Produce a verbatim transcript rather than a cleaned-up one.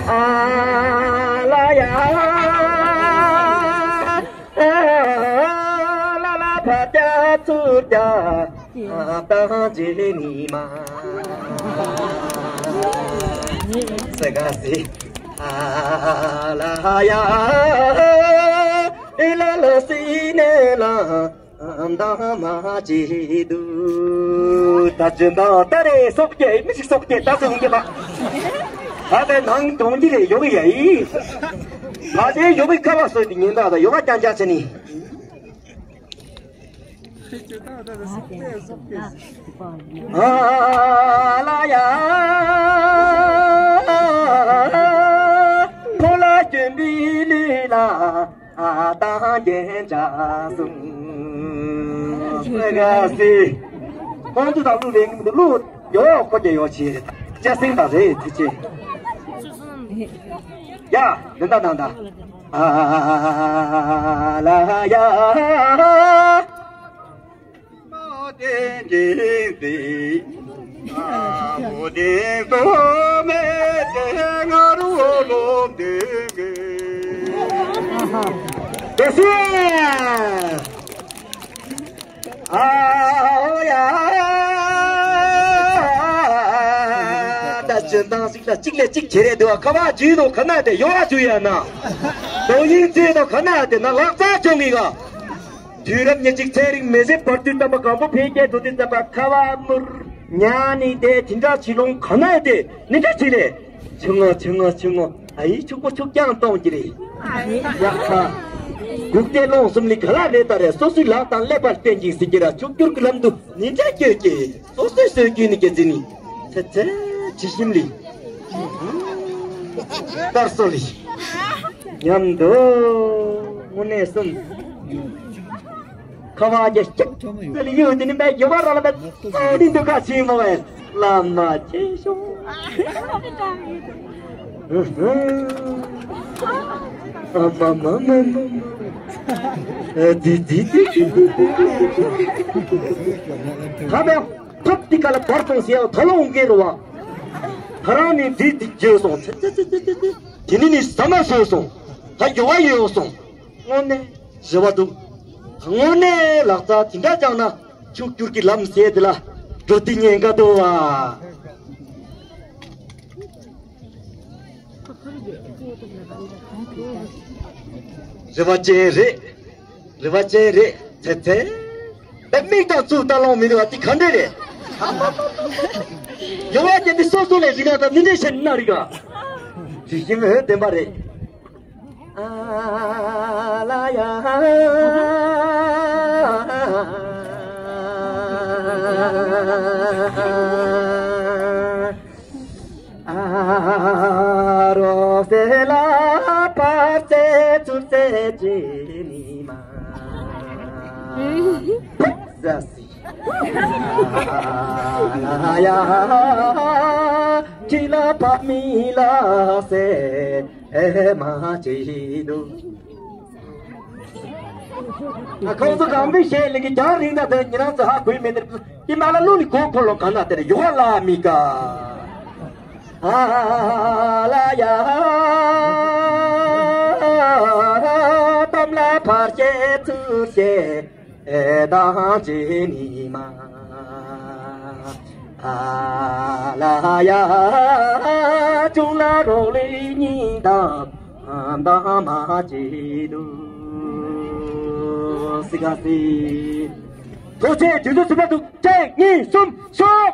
ཨ་ལ་ཡ། ཨ་ལ་ལ་ཕ་རྒྱ་ཚུར་རྒྱ། ཏང་ཅེ་ནི་མ། སེ་ག་སི། ཨ་ལ་ཡ། ཨེ་ལ་ལ་སི་ནེ་ལ། ཨམ་དང་མ་ཅི་དུ། ད་ཅི་འདང་ད་རེ་སོག་སྐྱེ་མི་ཞིག་སོག་སྐྱེ་ད་སོང་གི་པ། ད་དེ་ནང་གྲོང་ཁྱེར་རེ་ཡོག་ཡ་ཡི། ད་དེ་ཡོག་གི་ཁ་བ་སོ་དེ་ཉིན་ད་ད་ཡོག་ཀྱང་ཅག་ཆེ་ནི། ཨ་ལ་ཡ། ཕོ་ལ་སྐྱོན་པི་ལི་ལ། ཨ་ཏང་རྒྱན་ཆ་གསུམ། ཨ་ག་སི། ཁོང་ཚོ་དང་གླུ་ལེན་གི་མི་འདུག་གླུ་ཡོ་ཁོ་རྒྱ་ཡོ་ཆེ་རེད། ཅ་སེང་དང་རེད་དེ་ཆེ། ཡ་འདི་འདྲ་འདང་ད། ཨ་ལ་ཡ། མ་བདེན་ཅིང་སྲིད། ཨ་བོ་བདེན་དོ་མེད་དེ་ང་རུ་ལོ་བདེན་གི། དེ་སུ། ཨ་ཧོ་ཡ། ད་ཅི་འདང་ཞིག་ལ་གཅིག་ལས་གཅིག་བྱེད་རེད་འདུག་ཁ་བ་ཇུས་དང་ཁ་ན་དེ་ཡོ་བ་ཇུས་ཡ་ན། དོ་ཡིན་ཅེས་དང་ཁ་ན་དེ་ན་ལག་རྩལ་བྱུང་གི་ག་དུས་རབས་ཉེར་གཅིག་ཚན་རིག་མི་སེར་བར་དུ་བསྟན་པ་གང་པོ་འཕེལ་རྒྱས་འགྲོ་དུས་ཙམ་པ་ཁ་བ་མུར་ཉ་ནི་དེ་དེ་འདྲ་ཆི་ལོང་ག་ན་དེ་ནི་འདྲ་ཆི་ལེ། ཆུ་ངོ་ཆུ་ངོ་ཆུ་ངོ་ཨ་ཡི་ཆུ་ཀོ་ཆུ་རྐྱང་གཏོང་གི་རེད། ཡག་ཁ། གུག་ཏེ་ལོང་གསུམ་ལི་ག་ལ་རེད་ད་རེད། སོ་སོའི་ལག་དང་ཀླད་པ་བརྟེན་ཅིང་ཟེར་གྱི་ར་ཆུ་སྐྱུར་གི་ལམ་དུ་ནི་འདྲ་སྐྱོད་ཀྱི། སོ་སོའི་སྲོལ་རྒྱུན་ནི་སྐྱེ་ཚེ་ནི། ཚེ་ཚེ་ཇི་ཞིམ་ལི། དཀར་སོ་ལི། ཉམས་འདུག་དངོས་གནས་གསུམ། ཁ་བ་རྒྱ་སྐྱབས་ཚེ་ལི་ཡོད་དེ་ནི་མེད་ཡོད་པ་ར་ལ་མེད་ཚེ་ནི་འདུག་ག་ཆེན་མོ་བས་བླ་མ་ཆེ་ཤོས། ཨ་མ་མ་མ་མ་མ། ཨ་དི་དི་དི་དི་དི། ད་མེད། ཐབས་འདི་ག་ལ་བར་སོང་ཟེར་ཡང་ད་ལོ་འོང་གི་རུ་བ། ད་རང་ནི་འདི་འདི་བརྗོད་སོང་། ཚེ་ཚེ་ཚེ་ཚེ་ཚེ་དེ་ནི་ནི་ཟ་མ་ཟོས་སོང་། ད་ཡོ་བ་ཡོད་སོང་། དངོས་གནས་ཞི་བ་འདུག་དངོས་གནས་ལག་རྩལ་དེ་འདྲ་སྦྱངས་ན་ཆུ་སྐྱུར་གྱི་ལམ་ཟེར་དེ་ལ་འགྲོ་དུས་ཉེན་ཁ་འདུག་བ། རེ་བ་ཅན་རེད། རེ་བ་ཅན་རེད། ཚེ་ཚེ། ད་མིག་དང་གཙུག་ལྟ་ལོང་མི་རེ་བ་དེ་ག་འདྲ་རེད། ཡོ་བ་ཅན་དེ་སོ་སོ་ལས་རིག་ན་ད་ནི་འདྲ་ཞིག་ན་རིག་ག་དེ་ཞིམ་འོད་ལྡན་པ་རེད། ཨ་ལ་ཡ། ཨ་རོགས་སེ་ལ་པར་ཙེ་ཚུར་ཙེ་ཅི་ནི་མ། ཟ་སི། ཨ་ལ་ཡ། ཁྱི་ལ་ཕ་མི་ལ་སེ་མ་ཅི་དུ། ཁོང་ཚོ་གང་པའི་ཞལ་ལས་ཀྱི་རྒྱང་རིང་ད་དེ་ཉི་རང་ཚོ་ཧ་གོ་མེད་ནས་ཀྱི་མ་ལ་ལུ་ནི་གོ་ཁོ་ལོ་ག་ན་དེར་ཡོ་ལ་མི་ཀ་ཨ་ལ་ཡ། གཏམ་ལ་ཕར་བཤད་ཚུར་བཤད་དང་བྱེད་ནི་མ། ཨ་ལ་ཡ། ཅུང་ལ་རོགས་ལས་སྙིང་གཏམ་དང་མ་བྱེད་དུ། སི་ག་སི། ཐོག་ཆེན་དུས་ཚོད་ཚུད་པ་འདུག་གཅིག་གཉིས་གསུམ་ཤོག